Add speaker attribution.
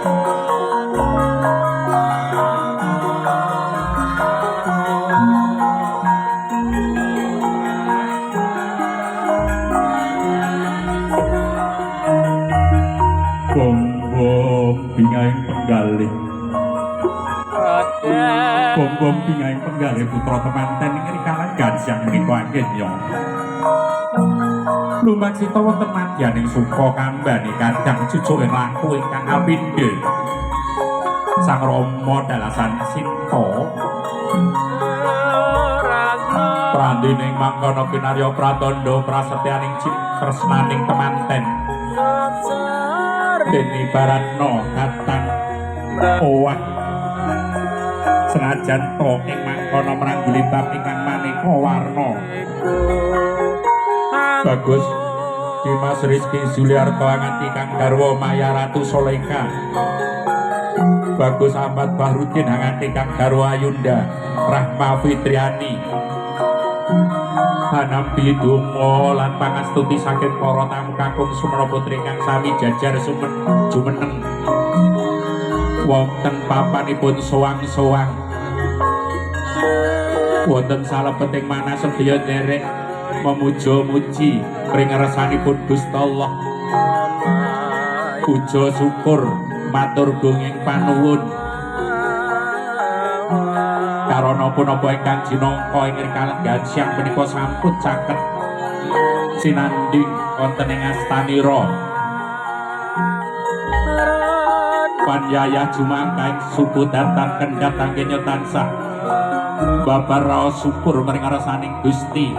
Speaker 1: Bom-bom bingahing penggalih. Bom-bom bingahing penggalih putra temanten ing rikalan siang menika anggen ya. Lumbak sita wonten madyaning suka kambani kadang cucuke laku ingkang kapindhil. Sang Rama dalasan Sinta prandining mangkono kinarya pratandha prasetyaning tresnaning temanten. Dene baratna katang owah senajan to ing mangkono mrangguli bab ingkang maneka warna. Bagus Dimas Rizky Zuliarto anganti kang garwa Maya Ratu Soleka. Bagus Ahmad Bahrudin anganti kang garwa Ayunda Rahma Fitriani. Panampi donga lan pangastuti saking para tamu kakung sumena putri ingkang sami jajar sumen jumeneng wonten papanipun sowang-sowang wonten salebeting manah sedaya nderek memuja-muji ring ngersanipun Gusti Allah. Puja syukur matur gunging panuwun karana punapa ingkang jinangka ing kalenggahan siang menika sampun caket sinanding wonten ing astanira panyayah jumangkaing suku datan kendhat anggenyo tansah babar raos syukur maring ngarsaning Gusti.